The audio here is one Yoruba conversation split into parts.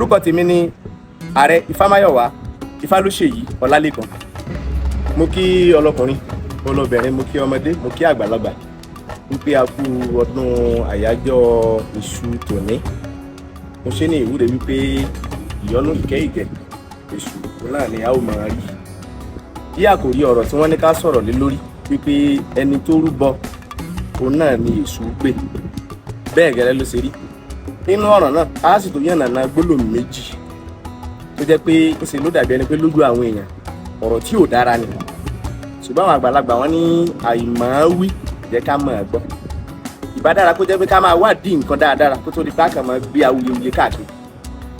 Orúkọ tèmi ni Ààrẹ Ifámáyọ̀wá Ifálóṣèyí Ọlálékan. Mo kí ọlọ́kùnrin, ọlọ́bìnrin, mo kí ọmọdé, mo kí àgbàlagbà wípé a kú ọdún àyájọ́ Èṣù tòní. Mo ṣe ní ìwúre wípé ìyọ́nú, ìkẹ́, ìgẹ̀ Èṣù òun náà ni a ó máa rí. Bí àkòrí ọ̀rọ̀ tí wọ́n ní ká sọ̀rọ̀ lé lórí wípé ẹni tó rúbọ òun náà ni Èṣù gbé, bẹ́ẹ̀ gẹ́lẹ́ ló ṣe rí nínú ọ̀rọ̀ náà. A sì tó yànnàná gbólóhùn méjì tó jẹ́ pé ńṣe ló dàbí ẹni pé lójú àwọn èèyàn ọ̀rọ̀ tí ò dára ni, ṣùgbọ́n àwọn àgbàlagbà wọn ní àìmọ̀ọ́wí jẹ́ ká mọ̀ ẹ́ gbọ́. Ìbá dára kó jẹ́ pé ká máa wádìí nǹkan dáadáa kó tó di pé a kàn máa gbé awuyewuye káàkiri.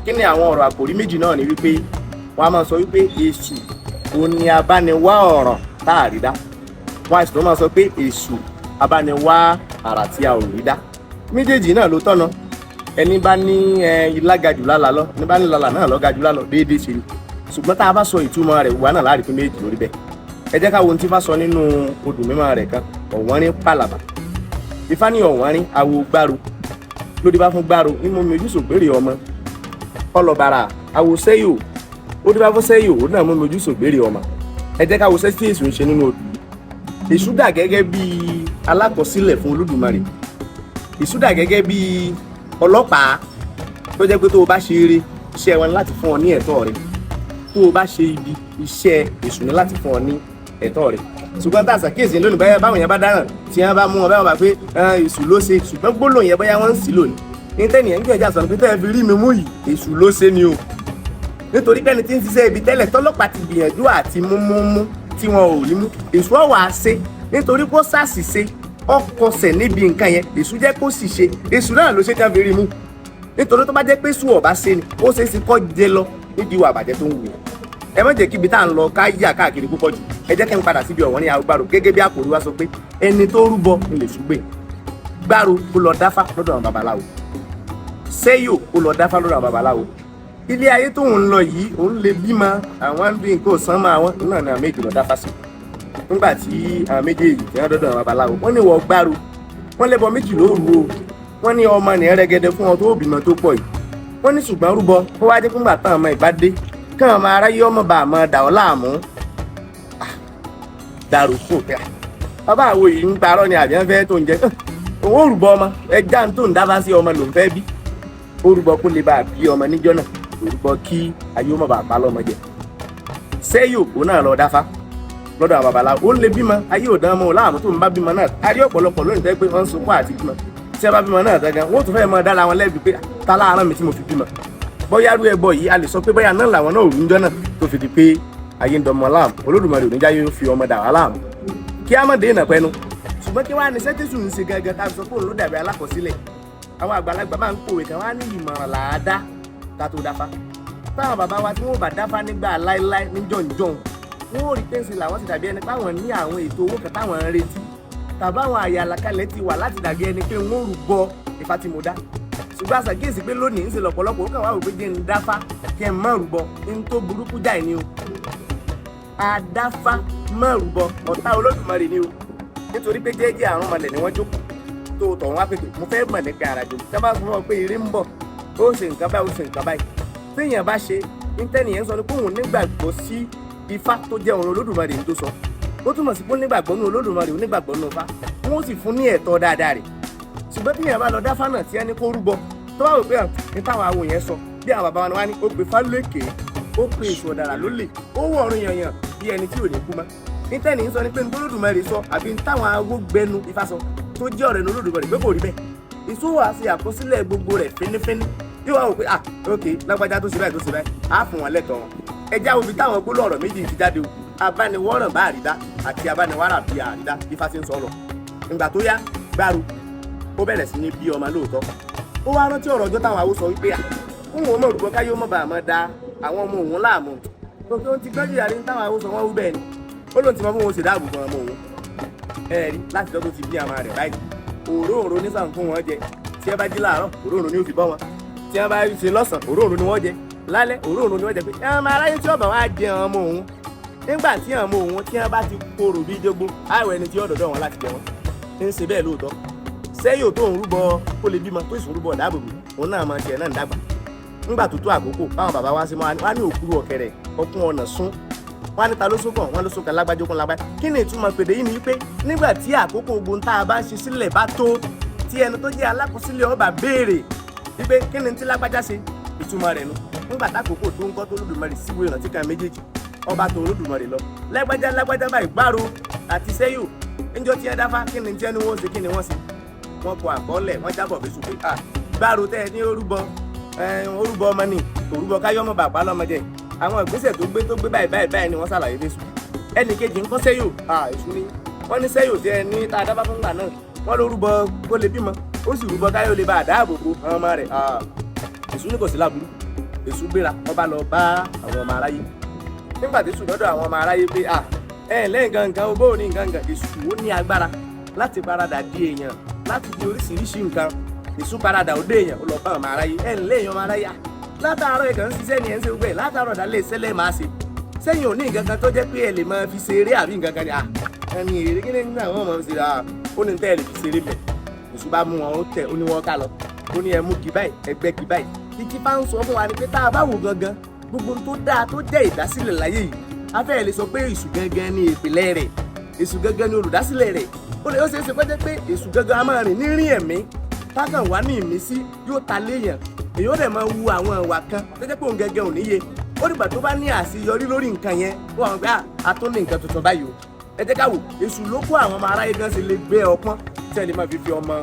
Kí ni àwọn ọ̀rọ̀ àkòrí méjì náà? Ni wípé wọ́n á máa sọ wípé Èṣù òun ni abániwá ọ̀ràn tá a rí dá. Wọ́n á sì tó máa sọ pé Èṣù abániwá àrà tí a ò rí dá. Méjèèjì náà ló tọ̀nà. Ẹni bá ní ẹ ilá ga jù lálá lọ, ẹni bá ní lálá náà lọ ga jù lálọ, déédéé ṣe ni. Ṣùgbọ́n tá a bá sọ ìtumọ̀ rẹ̀ wà náà láàrin pé méjì lórí bẹ́ẹ̀. Ẹ jẹ́ ká wo ohun tí Ifá sọ nínú odù mímọ́ rẹ̀ kan, Ọ̀wọ́nrín Pàlàbà. Ifá ní ọ̀wọ́nrín awo gbáro lódì bá fún gbáro ní mo mi ojú sògbèrè ọmọ ọlọ́bàrà awo sẹ́yò ó dé bá fún sẹ́yò, ó náà mú mi ojú sògbèrè ọmọ. Ẹ jẹ́ ká wo sẹ́sí Èṣù ń ṣe nínú odù yìí. Èṣù dà gẹ́gẹ́ bí alákọsílẹ̀ fún Olódùmarè. Èṣù dà gẹ́gẹ́ bí ọlọ́pàá tó jẹ́ pé tó o bá ṣe eré, iṣẹ́ wọn láti fún ọ ní ẹ̀tọ́ rẹ̀. Tó o bá ṣe ibi, iṣẹ́ Èṣù ní láti fún ọ ní ẹ̀tọ́ rẹ̀. Ṣùgbọ́n tá a ṣàkíyèsí lónìí, báyà báwọn yẹn bá dáràn tí wọ́n bá mú wọn, báwọn bá pé Èṣù ló ṣe, ṣùgbọ́n gbólóhùn yẹn bóyá wọ́n ń sì lónìí ní tẹ́nìyàn ń gbìyànjú àsọ̀rọ̀ pé tẹ́ ẹ fi rí mi mú yìí, Èṣù ló ṣe ni o. Nítorí pé ẹni tí ń ṣiṣẹ́ ibi tẹ́lẹ̀, tọ́lọ́pàá ti gbìyànjú àti mú mú mú tí wọn ò rí mú, Èṣù ọ̀wà ṣe. Nítorí kó ṣàṣìṣe, ọkọsẹ̀ níbi nǹkan yẹn, Èṣù jẹ́ kó sì ṣe. Èṣù náà ló ṣe tí wọ́n fi rí mú, nítorí tó bá jẹ́ pé Èṣù ọ̀bá ṣe ni, ó ṣeé ṣe kọ́ jẹ lọ nídìí ìwà àbàjẹ́ tó ń wù yẹn. Ẹ má jẹ́ kíbi tá à ń lọ ká yà káàkiri púpọ̀ jù. Ẹ jẹ́ kí n padà síbi ọ̀wọ́n ní agbáro. Gẹ́gẹ́ bí àkòrí wa sọ pé ẹni tó rúbọ ń lè ṣùgbẹ́ gbáro, kó lọ dáfá lọ́dọ̀ àwọn babaláwo. Sẹ́yò, kó lọ dáfá lọ́dọ̀ àwọn babaláwo. Ilé ayé tóun ń lọ yìí, òun lè bímọ, àwọn ń bí nǹkan ò sán mọ́ àwọn náà ní àwọn méjì lọ dáfá sí. Nígbà tí àwọn méjèèjì tí wọ́n dọ́dọ̀ àwọn babaláwo, wọ́n ní wọ́n gbáro, wọ́n lẹ́bọ méjì lóru o. Wọ́n ní ọmọ ní rẹ́gẹ́dẹ́ fún ọ tó bímọ tó pọ̀ yìí. Wọ́n ní ṣùgbọ́n rúbọ kó wá jẹ́ pé ńgbà táwọn ọmọ ìbá dé, káwọn ọmọ aráyé ọmọ bá àmọ́ dà ọ́ láàmú. Dàrú kò pẹ́ bàbá àwọn yìí ń parọ́ ni àbí wọ́n fẹ́ tó ń jẹ. Òun ò rúbọ ọmọ ẹja tó ń dábàá sí ọmọ lòún fẹ́ bí. Ó rúbọ kó lè bá a bí ọmọ níjọ́ náà, rúbọ kí ayé ọmọ bá pa lọ́mọ jẹ. Sẹ́yò, òun náà lọ dáfá lọ́dọ̀ àwọn babaláwo. Ó ń lè bímọ, ayé ò dán ọmọ láàmú. Tó ń bá bímọ náà, a rí ọ̀pọ̀lọpọ̀ lónìí tẹ́ pé wọ́n ń sunkún àti bímọ. Tí a bá bímọ náà gangan, wọ́n tún fẹ́ mọ dára wọn lẹ́bi pé ta láàárọ̀ mi tí mo fi bímọ. Bóyá rú ẹbọ yìí, a lè sọ pé bóyá náà làwọn náà ò rú njọ́ náà tó fi di pé ayé ń dọmọ láàmú. Olódùmarè ò ní jáyé fi ọmọ dà wá láàmú kí á má dènà pẹ́nu. Ṣùgbọ́n kí wàá ní sẹ́tẹ̀sù ń ṣe gangan tá a sọ pé òun ló dàbí alákọsílẹ̀? Àwọn àgbàlagbà máa ń pòwe kan, wá ní ìmọ̀ràn làádá ká tó dáfá. Táwọn bàbá wa tí wọ́n bá dáfá nígbà láéláé ní jọ̀njọ̀n, wọ́n ò rí pé ńṣe làwọn ti dàbí ẹni páwọn ní àwọn ètò owó kan táwọn ń retí, tàbí àwọn àyè àlàkalẹ̀ ti wà láti dàbí ẹni pé wọ́n rú bọ Ifá tí mo dá. Ṣùgbọ́n àṣàkíyèsí pé lónìí ńṣe lọ̀pọ̀lọpọ̀ ó kàn wá wò pé jẹ́ ń dáfá kí ẹ má rúbọ. Ń tó burúkú jáì ni o. Adáfá má rúbọ, ọ̀tá Olódùmarè ni o. Nítorí pé jẹ́jẹ́ àrùn mọ̀lẹ̀ ni wọ́n jókòó tó tọ̀ wọ́n á pètè. Mo fẹ́ mọ̀ nípa àràjò tí wọ́n bá sọ fún ọ pé eré ń bọ̀, ó ṣe nǹkan báyìí, ó ṣe nǹkan báyìí. Téèyàn bá ṣe íńtẹ́nìyẹn sọ ni pé òun nígbàgbọ́ sí Ifá tó jẹ́ òun Olódùmarè ní tó sọ, ó túmọ̀ sí pé ó nígbàgbọ́ nínú Olódùmarè, ó nígbàgbọ́ nínú Ifá, wọ́n sì fún ní ẹ̀tọ́ dáadáa rẹ̀. Ṣùgbọ́n téèyàn bá lọ dáfá náà tí ẹni kó rúbọ, tó bá wò pé ní táwọn awo yẹn sọ, bí àwọn bàbá wa ni ó pe fálékè, ó pe èso ọ̀dàrà lólè, ó wọ̀ ọ̀run yànyàn bí ẹni tí ò ní kú mọ́. Nítẹ̀ní ń sọ ni pé ní Olódùmarè sọ àbí ní táwọn awo gbẹnu Ifá sọ tó jẹ́ ọ̀rẹ́ ní Olódùmarè pé kò rí bẹ́ẹ̀. Èso wàá ṣe àkọsílẹ̀ gbogbo rẹ̀ fínífíní, yóò wá wò pé ah, ok, lágbájá tó ṣe báyìí, tó ṣe báyìí, á fún wọn lẹ́tọ̀ọ́ wọn. Ẹ já omi táwọn gbólóhùn ọ̀rọ̀ méjì ti jáde o: abániwọ́ràn bá àrídá àti abániwárà bí àrídá. Ifá ti ń sọ lọ. Ìgbà tó yá, gbáru ó bẹ̀rẹ̀ sí ní bí ọmọ lóòótọ́. Ó wá rántí ọ̀rọ̀ ọjọ́ táwọn awo sọ wípé à ń wọ́n mọ̀ rúbọ káyé ó mọ̀ bá àmọ́ da àwọn ọmọ òun láàmú. Gbogbo ohun ti gbẹ́jú yàrá ní táwọn awo sọ, wọ́n wú bẹ́ẹ̀ ni. Ó lóun ti mọ fún wọn ṣe dáàbò bo ọmọ òun. Ẹ rí láti lọ́dún ti bí àmà rẹ̀ báyìí, òróǹro ní sàn fún wọn jẹ. Tí ẹ bá jí láàárọ̀, òróǹro ni ó fi bọ́ wọn. Tí ẹ bá ṣe lọ́sàn, òróǹro ni wọ́n jẹ. Lálẹ́, òróǹro ni wọ́n jẹ. Pé ọmọ aráyé tí ọba wa jẹ ọmọ òun nígbà tí ọmọ òun tí wọ́n bá ti korò bí jogbo, àwọ̀ ẹni tí ó dọ̀dọ̀ wọn láti jẹ wọn. Ń ṣe bẹ́ẹ̀ lóòótọ́. Sẹ́yìn tó ń rúbọ kó lè bímọ, tó sì ń rúbọ dáàbòbò òun náà, máa tiẹ̀ náà ń dàgbà. Ńgbà tó tó àkókò báwọn bàbá wa ṣe mọ́ wá ní òkúrú ọ̀kẹ́rẹ́ ọkùn ọ̀nà sún, wọ́n á ní ta ló sún kàn, wọ́n ló sún kàn lágbájá kún lágbájá. Kí ni ìtumọ̀ pèdè yìí? Ni wípé nígbà tí àkókò ogun tá a bá ń ṣe sílẹ̀ bá tó, tí ẹni tó jẹ́ alákọsílẹ̀ ọba béèrè wípé kí ni tí lágbájá ṣe, ìtumọ̀ rẹ̀ nu. Nígbà tákòókò tó ń kọ́ tó Olódùmarè síwèé ìrántí kan méjèèjì, ọba tó Olódùmarè lọ, lágbájá lágbájá báyìí, gbáro àti sẹ́yò, níjọ́ tí ẹ dáfá, kí ni tí ẹni wọ́n ṣe, kí ni wọ́n ṣe? Wọ́n kọ àkọọ́lẹ̀, wọ́n jábọ̀ fi sùn pé ah, gbáro tẹ́ ẹ ní orúbọ, orúbọ ọmọ ni orúbọ káyọ́mọ bàbá lọ́mọdé. Àwọn ìgbésẹ̀ tó gbé báyìí báyìí báyìí ni wọ́n ṣàlàyé fésù. Ẹnì kejì ń kọ́, sẹ́yò. Ah, èṣù ni wọ́n ní sẹ́yò tí ẹ ní tá a dábàá fún gbà náà, wọ́n ló rúbọ kó lè bímọ, ó sì rúbọ káyọ̀ lè bá a dáàbò bo àwọn ọmọ rẹ̀. Ah, èṣù ní kò sí láburú. Èṣù gbéra, ọba lọ bá àwọn ọmọ aráyé. Nígbà tí èṣù dọ́dọ̀ àwọn ọmọ aráyé pé ah, ẹ lẹ́yìn gangan o, bóò ní gangan. Èṣù ó ní agbára láti paradà di èèyàn, láti di oríṣiríṣi nǹkan. Èṣù paradà, ó dé èèyàn, ó lọ bá ọmọ aráyé. Ẹ lẹ́yìn ọmọ aráyé, ah, látàárọ̀ ẹ̀kàn ń ṣiṣẹ́ ni ẹ̀ ń ṣe gbogbo ẹ̀, látàárọ̀ dálé sẹ́lẹ̀ máa ṣe sẹ́yìn, ò ní nǹkan kan tó jẹ́ pé ẹ lè máa fi ṣeré àbí nǹkan kan ni? Ah, ẹni èrè kí ni nígbà wọn máa fi ṣeré? Ah, ó ní tẹ́ ẹ lè fi ṣeré mẹ́. Èṣù bá mú wọn, ó tẹ̀, ó ní wọn ká lọ, ó ní ẹ mú kí báyìí, ẹgbẹ́ kí báyìí. Títí bá ń sọ fún wa ni pé tá a bá wò gangan, gbogbo tó dáa tó jẹ́ ìdásílẹ̀ láyé yìí, a fẹ́ lè sọ pé èṣù gangan ni ìpìlẹ̀ rẹ̀, èṣù gangan ni olùdásílẹ̀ rẹ̀. Ó lè ó ṣeé ṣe pé jẹ́ pé èṣù gangan a máa rìn ní rìn ẹ̀mí tákàn wá ní ìmísí, yóò ta léèyàn, èyí ó dẹ̀ máa wu àwọn ìwà kan tó jẹ́ pé òun gangan ò níye. Ó dìgbà tó bá ní àṣeyọrí lórí nǹkan yẹn, ó wà wọn pé a tó ní nǹkan tuntun báyìí o. Ẹ jẹ́ ká wò, èṣù ló kó àwọn ọmọ aráyé gan ṣe lè gbé ọpọ́n tí ẹ lè máa fi fi ọmọ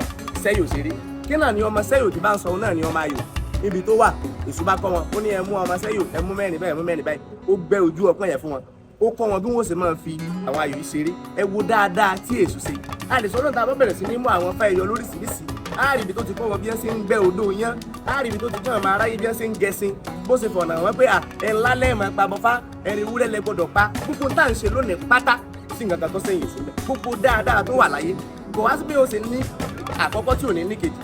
sẹ́yò ṣeré. Kí náà ni ọmọ sẹ́yò tí bá ń sọ? Òun náà ni ọmọ ayò níbi tó wà. Èṣù bá kọ́ wọn, ó ní ẹ mú ọmọ sẹ́yò, ẹ mú mẹ́rin báyìí, ẹ mú mẹ́rin báyìí. Ó gbẹ́ ojú ọpọ́n yẹn fún wọn, ó kọ́ wọn bí wọ́n ṣe máa fi àwọn ayò yìí ṣeré. Ẹ wo dáadáa tí èṣù ṣe. A lè sọ́dọ̀ tá a bá bẹ̀rẹ̀ sí ní mú àwọn fẹ́ yọ lóríṣiríṣi, á rí ibi tó ti kọ́ wọn bí wọ́n ṣe ń gbẹ́ odó yán, á rí ibi tó ti kọ́ ọmọ aráyé bí wọ́n ṣe ń gẹṣin, bó ṣe fọ̀nà wọn pé ẹ̀ ńlá lẹ́ẹ̀mọ́ pa bọ́fá, ẹ̀rín ewúrẹ́ lẹ gbọ́dọ̀ pa. Gbogbo tá à ń ṣe lónìí pátá sí nǹkan kan tó sẹ́yìn èṣù mẹ́. Gbogbo dáadáa tó wà láyé, kò wá sí bí ó ṣe ní àkọ́kọ́ tí ò ní ní kejì.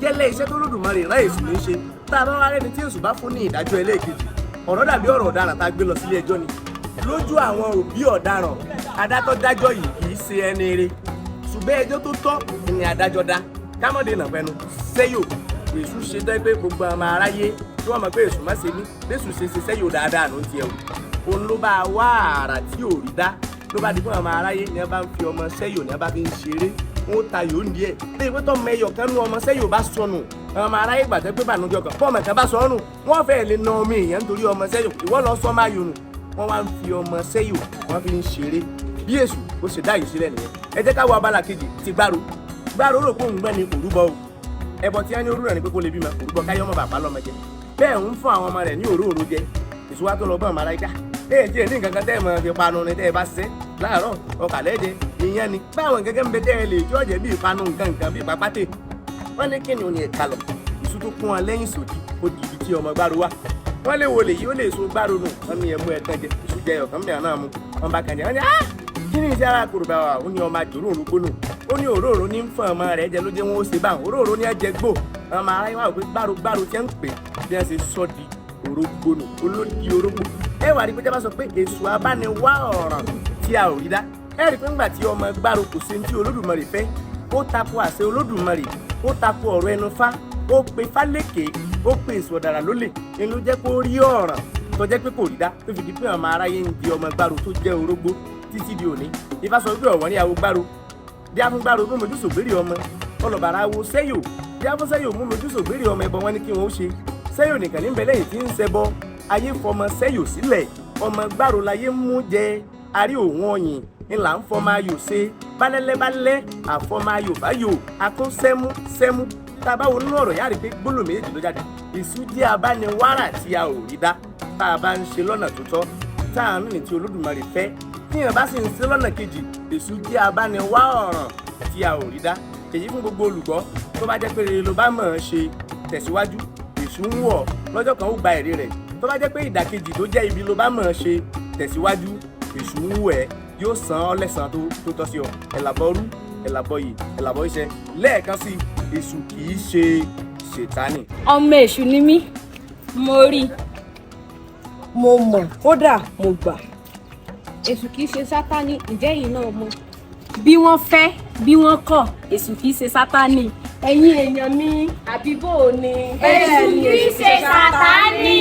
Gẹ́lẹ́ iṣẹ́ tó Lódùmarè rán èṣù ní í ṣe. Tá a bá wá rẹ́ni tí èṣù bá fún ní ìdájọ́ ẹlẹ́ẹ̀kejì, ọ̀rọ̀ dàbí ọ̀rọ̀ ọ̀daràn tá a gbé lọ sílé ẹjọ́ ni. Lójú àwọn òbí ọ̀daràn, adájọ́ dájọ́ yìí kì í ṣe ẹni eré, ṣùgbọ́n ẹjọ́ tó tọ́ ni adájọ́ dá. Kámọ́dé nà pẹ́nu sẹ́yò, èṣù ṣe tẹ́ pé gbogbo ọmọ aráyé tí wọ́n mọ̀ pé èṣù má ṣe mí lẹ́sù ṣe ṣe sẹ́yò dáadáa ló ń tiẹ̀ o. Òun ló bá wá àrà tí ò rí dá, ló bá di fún ọmọ aráyé ní wọ́n bá ń fi ọmọ sẹ́yò ní wọ́n bá fi ń ṣeré, wọ́n ta yòó ń díẹ̀ bí ìwé tó mẹyọ kan nú ọmọ sẹ́yò bá sọnù, ọmọ aráyé gbàtẹ́ pé bànújẹ́ kan fún ọmọ kan bá sọnù, wọ́n fẹ́ẹ́ lè na ọmọ èèyàn nítorí ọmọ sẹ́yò. Ìwọ lọ sọ máa yònù, wọ́n wá ń fi ọmọ sẹ́yò, wọ́n fi ń ṣeré. Bí èṣù ó ṣe dá yìí sílẹ̀ nìyẹn. Ẹ jẹ́ ká wo abala kejì ti gbáro. Gbáro rò pé òun gbẹ́ ni, kò rúbọ o. Ẹbọ tí wọ́n ní orú rẹ̀ ni pé kó lè bímọ, kò rúbọ káyọ́ ọmọ bàbá lọ́mọ jẹ. Bẹ́ẹ̀ ń fún àwọn ọmọ rẹ̀ ní òróòro jẹ. Èṣù wa tó lọ bá ọmọ aráyé ká èyí tí ẹ ní nǹkan kan tẹ́ ẹ mọ̀ fi panu ni. Tẹ́ ẹ bá ṣiṣẹ́ láàárọ̀, ọkà lẹ́jẹ̀ ìyẹn ni báwọn gẹ́gẹ́ ń bẹ tẹ́ ẹ lè tí ọ̀jẹ̀ bí ìpanu nǹkan nǹkan bí ìpápátẹ̀. Wọ́n ní kíni òní ẹ̀ka lọ. Èṣù tó kún wọn lẹ́yìn sòdí, ó di ibi tí ọmọ gbáro wà. Wọ́n lè wọlé yìí, ó lè so gbáro nù. Wọ́n ní ẹmú ẹ̀kan jẹ. Èṣù jẹ ọ̀kan mìíràn náà mu. Wọ́n bá kan jẹ, wọ́n ní ah, kí ni iṣẹ́ ara kòròbà wà? Ó ní ọmọ àjòrò òrùn gbónú, ó ní òróró ní ń fún ọmọ rẹ̀ jẹ ló jẹ́ wọn ó ṣe báwọn òróró ní ẹ̀jẹ̀ gbò. Ọmọ aráyé wà pé gbáro gbáro tí ń pè bí wọ́n ṣe sọ di orógbó nù, olódi orógbó. Ẹ wà rí pé jábá sọ pé èṣù abániwá ọ̀ràn tí a ò rí dá. Ẹ rí pé ńgbà tí ọmọ gbáro kò ṣe ní tí Olódùmarè fẹ́, ó tako àṣẹ Olódùmarè, ó tako ọ̀rọ̀ ẹnu fá, ó pe fálékè, ó pe èṣù ọ̀dàrà lólè ni, ló jẹ́ kó rí ọ̀ràn tó jẹ́ pé kò rí dá, tó fi di pé ọmọ aráyé ń di ọmọ gbáro tó jẹ́ orógbó títí di òní. Ifá sọ pé ọ̀wọ́n ní awo gbáro bí a fún gbáro mú mojú sògbérì ọmọ ọlọ́bàrà wo sẹ́yò, bí a fún sẹ́yò mú mojú sògbérì ọmọ. Ẹbọ wọn ní kí wọ́n ó ṣe, sẹ́yò nìkan ní bẹ lẹ́yìn tí ń ṣẹbọ. Ayé fọmọ sẹ́yò sílẹ̀, ọmọ gbáro láyé ń mú jẹ. Àrí òun ọyìn ńlá ń fọmọ ayò ṣe balẹ̀lẹ́balẹ̀, àfọmọ ayò báyò akún sẹ́mú sẹ́mú. Tá a bá wo nínú ọ̀rọ̀ yára pé gbólóhùn méjèèjì ló jáde. Èṣù jẹ́ abániwárà tí a ò rí dá tá a bá ń ṣe lọ́nà tó tọ́, tá a ń rìn tí Olódùmarè fẹ́. Tíyàn bá sì ń ṣe lọ́nà kejì, èṣù jẹ́ abániwá ọ̀ràn tí a ò rí dá. Èyí fún gbogbo olùgbọ́, tó bá jẹ́ pé rere ló bá mọ̀ ọ́n ṣe, tẹ̀síwájú, èṣù ń wọ̀ lọ́jọ́ kan ó gba èrè rẹ̀. Tó bá jẹ́ pé ìdàkejì tó jẹ́ ibi ló bá mọ̀ ọ́n ṣe, tẹ̀síwájú, èṣù ń wọ̀ ẹ́, yóò san ọ́ lẹ́san tó tọ́ sí ọ. Ẹ̀làbọ̀rú, ẹ̀làbọ̀yè, ẹ̀làbọ̀ iṣẹ́. Lẹ́ẹ̀kan sí, èṣù kì í ṣe ṣètánì. Ọmọ èṣù ni mí, mo rí i. Mo mọ̀, kódà mo gbà. Èṣù kìí ṣe Sátánì, ǹjẹ́ yìí náà mọ̀? Bí wọ́n fẹ́, bí wọ́n kọ̀, èṣù kìí ṣe Sátánì. Ẹ̀yin èèyàn mi, àbí bò ó ni? Èṣù kìí ṣe Sàtánì.